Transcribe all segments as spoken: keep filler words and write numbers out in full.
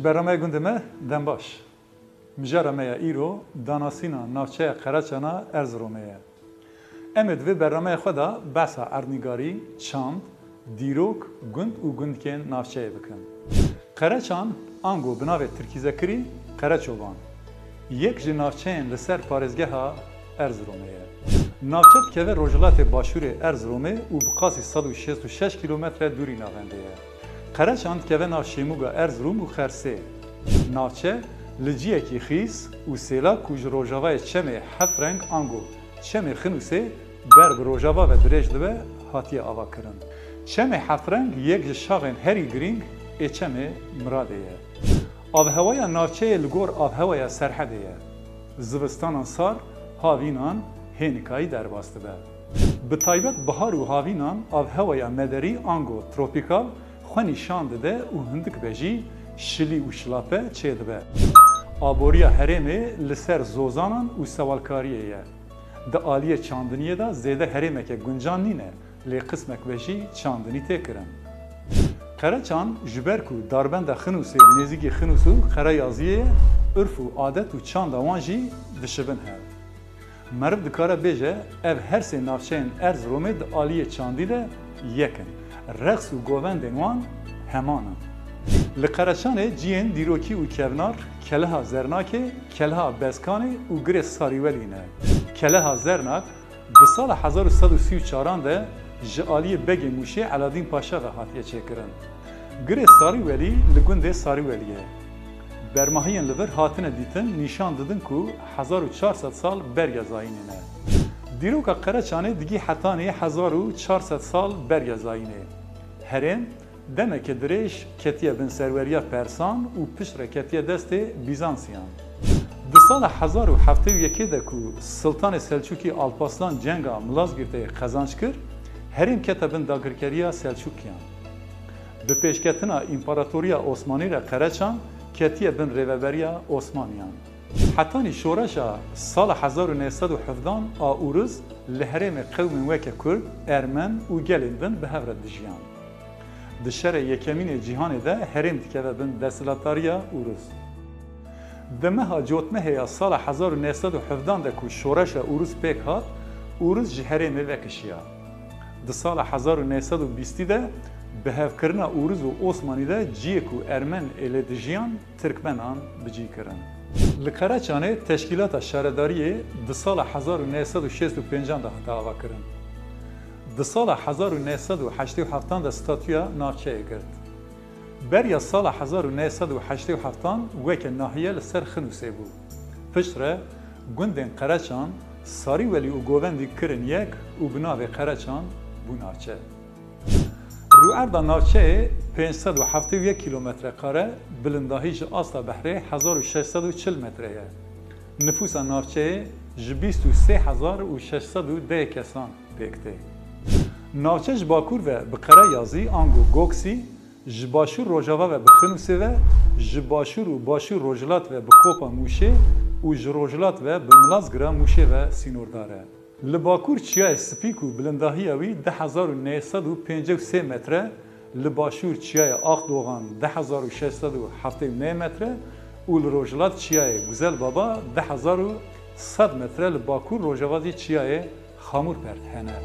Bernameya gundê me dem baş. Mijara me ya îro danasîna navçeya Qereçana Erziromê ye. Em ê di vê bernameya xwe de behsa erdnîgarî, çand, dîrok, gund û gundikên navçeyê bikin. Qereçan, ango bi navê tirkîzekirî Qereçoban, yek ji navçeyên li ser parêzgeha Erziromê ye. Navçe dikeve rojhilatê başûrê Erziromê û bi qasî sed û şêst û şeş kîlometre dûrî navendê ye. Qereçan dikeve nav Şêmûga Erzirom û Xersê. Navçe li ciyekî xîz û sêlak ku ji rojavayê çemê Heftreng ango çemê Xinûsê ber bi rojava ve dirêj dibe, hatiye avakirin. Çemê Heftreng yek ji şaxên herî girîng ê çemê Miradê ye. Avhewaya navçeyê li gor avhewaya Serhedê ye. Zivistanan sar, havînan hênikayî derbas dibe. Bi taybet bihar û havînan avhewaya mederî ango tropîkal xwe nîşan dide û hindik be jî şilî û şilape çêdibe. Aboriya herêmê li ser zozanan û sewalkariyê ye. Di aliyê çandiniyê de zêde herêmeke guncan nîne, lê qismek be jî çandinî tê kirin. Qereçan ji ber ku darbenda Xinûsê nêzîkî Xinûs û Qereyaziyê ye, urf û adet û çanda wan jî dişibin hev. Meriv dikare bêje, ev her sê navçeyên Erziromê di aliyê çandî de yek in. Reqs û govendên wan heman in. Li Qereçanê ciyên dîrokî û kevnar Keleha Zernakê, Keleha Beskanê û Girê Sarîwelî ne. Keleha Zernak di sala hezar û sed û sî û çaran de ji aliyê Begê Mûşê Eladîn Paşa ve hatiye çêkirin. Girê Sarîwelî li gundê Sarîwelî ye. Bermahiyên li vir hatine dîtin nîşan didin ku hezar û çar sed sal berya zayînê ne. Dîroka Qereçanê digî hetanî hezar û çar sed sal berya zayînê. Herêm demeke dirêj ketiye bin serweriya Persan û piştre ketiye destê Bîzansiyan. Di sala hezar û heftê û yekê de ku Siltanê Selçûkî Alpaslan cenga Milazgirtê qezanc kir, herêm kete bin dagirkeriya Selçûkiyan. Bi pêşketina Împaratoriya Osmanî re Qereçan ketiye bin rêveberiya Osmaniyan. Hetanî şoreşa sala hezar û neh sed û hevdehan a Ûriz li herêmê qewmên weke Kurd, Ermen û gelên din bi hev re dijiyan. Di Şerê Yekemîn ê Cîhanê de herêm dikeve bin desthilatdariya Ûriz. Di meha Cotmehê ya sala hezar û neh sed û hevdehan de ku şoreşa Ûriz pêk hat, Ûriz ji herêmê vekişiya. Di sala hezar û neh sed û bîstî de bi hevkirina Ûriz û Osmanî de ciyê ku Ermen ê lê dijiyan, Tirkmenan bi cî kirin. Li Qereçanê teşkîlata şaredariyê di sala hezar û neh sed û şêst û pêncan de hate avakirin. Di sala hezar û neh sed û heştê û heftan de statûya navçeyê girt. Beriya sala hezar û neh sed û heştê û heftan weke nahiye li ser Xinûsê bû. Piştre gundên Qereçan, Sarîwelî û Govendî kirin yek û bi navê Qereçan bû navçe. Rûerda navçeyê pênc sed û heftê û yek kîlometre kare, bilindahî ji asta behrê hezar û şeş sed û çil metre ye. Nifûsa navçeyê ji bîst û sê hezar û şeş sed û deh kesan pêk tê. Navçe ji bakur ve bi Qereyazî ango Goksî, ji başûr rojava ve bi Xinûsê ve, ji başûr û başûr rojhilat ve bi Kopa Mûşê û ji rojhilat ve bi Milazgira Mûşê ve sînordar e. Li bakur Çiyayê Spî ku bilindahiya wî du hezar û neh sed û pêncî û sê metre, li başûr Çiyayê Axdoxan du hezar û şeş sed û heftê û neh metre û li rojhilat Çiyayê Guzel Baba du hezar û sed metre li bakur rojava jî Çiyayê Xamûrpert hene.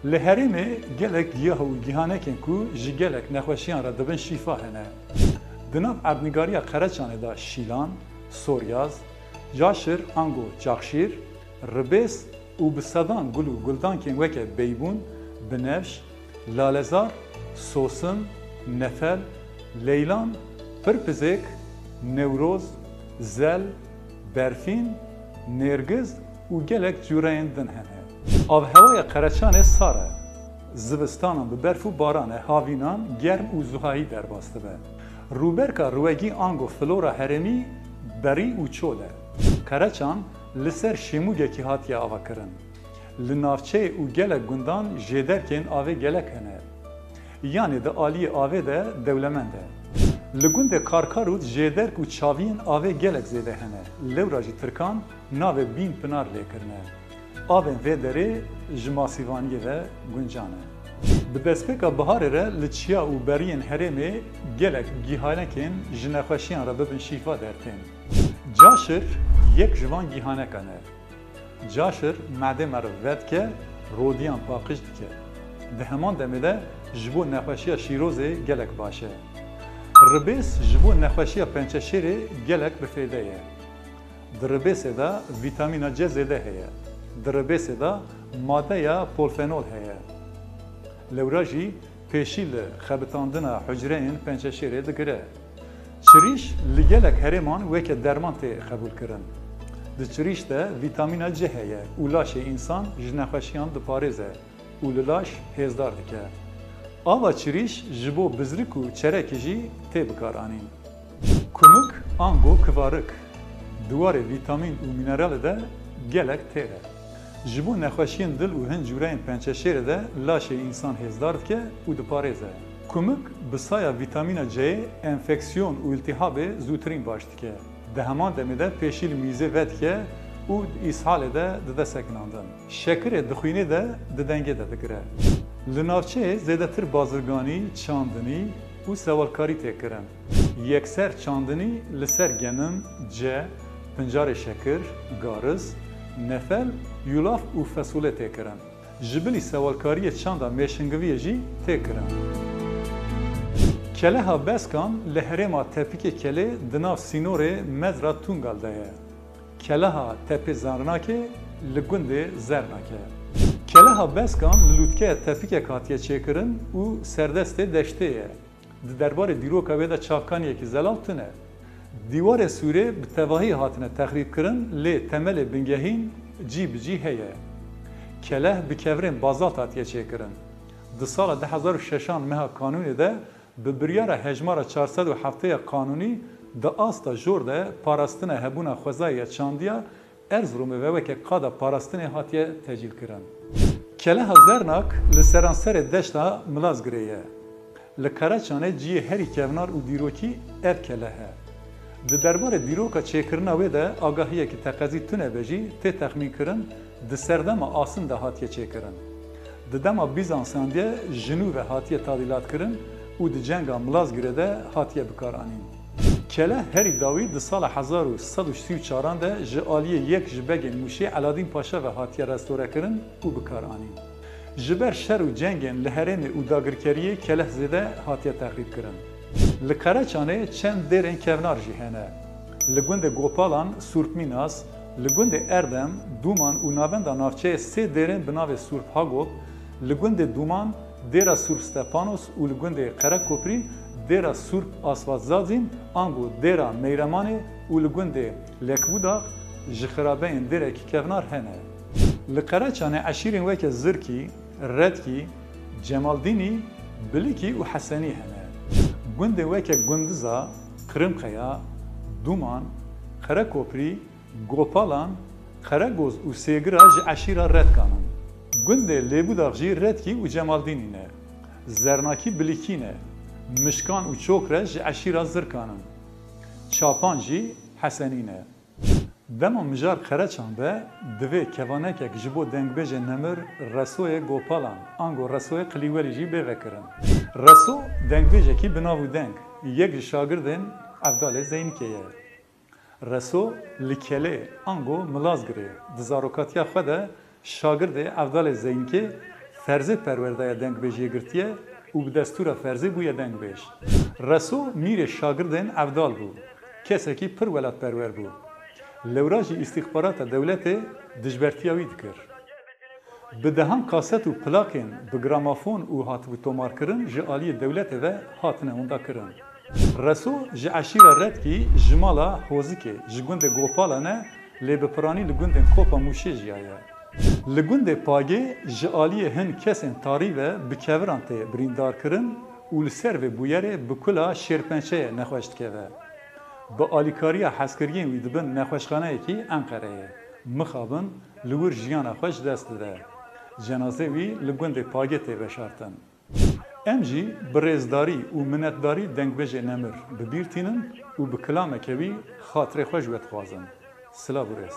Li herêmê gelek giyah û gihanekên ku ji gelek nexweşiyan re dibin şîfa hene. Di nav erdnîgariya Qereçanê de şîlan, soryaz, caşir ango çaxşîr, ribês û bi sedan gul û guldankên weke beybûn, binevş, lalezar, sosin, nefel, leylan, pirpizêk, newroz, zel, berfîn, nêrgiz û gelek cûreyên din hene. Avhewaya Qereçanê sar e. Zivistanan bi berf û baran e, havînan germ û zuhayî derbas dibe. Rûberka riwegî ango flora herêmî berî û çol e. Qereçan li ser şêmûgekî hatiye avakirin. Li navçeyê û gelek gundan jêderkên avê gelek hene. Yanê di aliyê avê de dewlemend e. Li gundê Karkarût jêderk û çaviyên avê gelek zêde hene. Lewra jî tirkan navê Bîn Pinar lê kirine. Avên vê derê ji masîvaniyê ve guncan e. Bi destpêka biharê re li çiya û beriyên herêmê gelek gîhanekên ji nexweşiyan re bibin şîfa dertên. Caşir yek ji van gîhanekan e. Caşir medê meriv vedike, rodiyan paqij dike. Di heman demê de ji bo nexweşiya şîrozê gelek baş e. Ribês ji bo nexweşiya pençeşêrê gelek bi fêde ye. Di ribêsê de vîtamîna C zêde heye. Di ribêsê de madeya polfenol heye. Lewra jî pêşî li xebitandina hucreyên pençeşêrê digire. Çirîş li gelek herêman weke derman tê qebûlkirin. Di çirîş de vîtamîna C heye û laşê însan ji nexweşiyan diparêze û li laş hêzdar dike. Ava çirîş ji bo bizrik û çerekî jî tê bikaranîn. Kumik ango kivarik di warê vîtamîn û mîneralê de gelek têr e. Ji bo nexweşiyên dil û hin cûreyên pençeşêrê de laşê însan hêzdar dike û diparêze. Kumik bi saya vîtamîna C'yê enfeksiyon û îltîhabê zûtirîn baş dike. Di heman demê de pêşî li mîzê vedike û di îshalê de dide sekinandin. Şekirê di xwînê de di dengê de digire. Li navçeyê zêdetir bazirganî, çandinî û sewalkarî tê kirin. Yekser çandinî li ser genim, ce, pincarê şekir, gariz, nefel, yulaf û fesulê tê kirin. Ji bilî sewalkariyê çanda mêşingiviyê jî tê kirin. Keleha Beskan li herêma Tepikê Kelê di nav sînorê Medra Tungal de ye. Keleha Tepê Zernakê li gundê Zernakê. Keleha Beskan li lûtkeya tepikek hatiye çêkirin û serdestê deştê ye. Di derbarê dîroka wê de çavkaniyekî zelal tune. Dîwarê sûrê bi tevahî hatine texrîbkirin, lê temelê bingehîn cî bi cî heye. Keleh bi kevirên bazalt hatiye çêkirin. Di sala du hezar û şeşan meha kanûnê de bi biryara hejmara çar sed û heftê ya kanûnî di asta jor de parastina hebûna xwezayê ya çandiya Erziromê ve weke qada parastinê hatiye tecîlkirin. Keleha Zernak li seranserê deşta Milazgirê ye. Li Qereçanê cihê herî kevnar û dîrokî ev keleh e. Di derbarê dîroka çêkirina wê de agahiyekî teqezî tune be jî tê texmînkirin, di serdema Asin de hatiye çêkirin. Di dema Bîzansiyan de ji nû ve hatiye tadîlatkirin û di cenga Milazgirê de hatiye bikaranîn. Keleh herî dawî di sala hezar û sed û sî û çaran de ji aliyê yek ji begên Mûşê Eladîn Paşa ve hatiye restorekirin û bikaranîn. Ji ber şer û cengên li herêmê û dagirkeriyê keleh zêde hatiye texrîbkirin. Li Qereçanê çend dêrên kevnar jî hene. Li gundê Gopalan, Sûrp Mînas, li gundê Erdem, Dûman û navenda navçeyê sê dêrên bi navê Sûrp Hagop, li gundê Dûman, dêra Sûrp Stepanos û li gundê Qerekoprî, dêra Sûrp Asfat Zazîn, ango dêra Meyremanê û li gundê Lekbûdax ji xirabeyên dêrekî kevnar hene. Li Qereçanê eşîrên weke Zirkî, Redkî, Cemaldînî, Bilikî û Hesenî hene. Gundên weke Gundiza, Qirimqeya, Dûman, Qerekoprî, Gopalan, Qeregoz û Sêgira ji eşîra Redkan in. Gundê Lêbûdax jî Redkî û Cemaldînî ne. Zernakî Bilikî ne. Mişkan û Çokre ji eşîra Zirkan in. Çapan jî Hesenî ne. Dema mijar Qereçan be, divê kevanekek ji bo dengbêjê nemir Resoyê Gopalan, ango Resoyê Qilîwelî jî bê vekirin. Reso dengbêjekî bi nav û deng, yek ji şagirdên Evdalê Zeynikê ye. Reso li Kelê, ango Milazgirê, di zarokatiya xwe de şagirdê Evdalê Zeynikê Ferzê perwer daye dengbêjiyê girtiye û bi destûra Ferzê bûye dengbêj. Reso mîrê şagirdên Evdal bû. Kesekî pir welatperwer bû. Lewra jî îstîxbarata dewletê dijbertiya wî dikir. Bi dehan kaset û plakên bi gramofon û hatibû tomarkirin ji aliyê dewletê ve hatine windakirin. Reso ji eşîra Redkî ji mala Hozikê, ji gundê Gopalan e, lê bi piranî li gundên Kopa Mûşê jiyaye. Li gundê Pagê ji aliyê hin kesên tarî ve bi keviran tê birîndarkirin û li ser vê bûyerê bi kula şêrpençeyê nexweş dikeve. Bi alîkariya hezkiriyên wî dibin nexweşxaneyekî Enqereyê. Mixabin li wir jiyana xwe ji dest dide. Cenazê wî li gundê Pagê tê veşartin. Em jî bi rêzdarî û minetdarî dengbêjê nemir bi bîr tînin û bi kilameke wî xatirê xwe ji we dixwazin. Silav û rêz.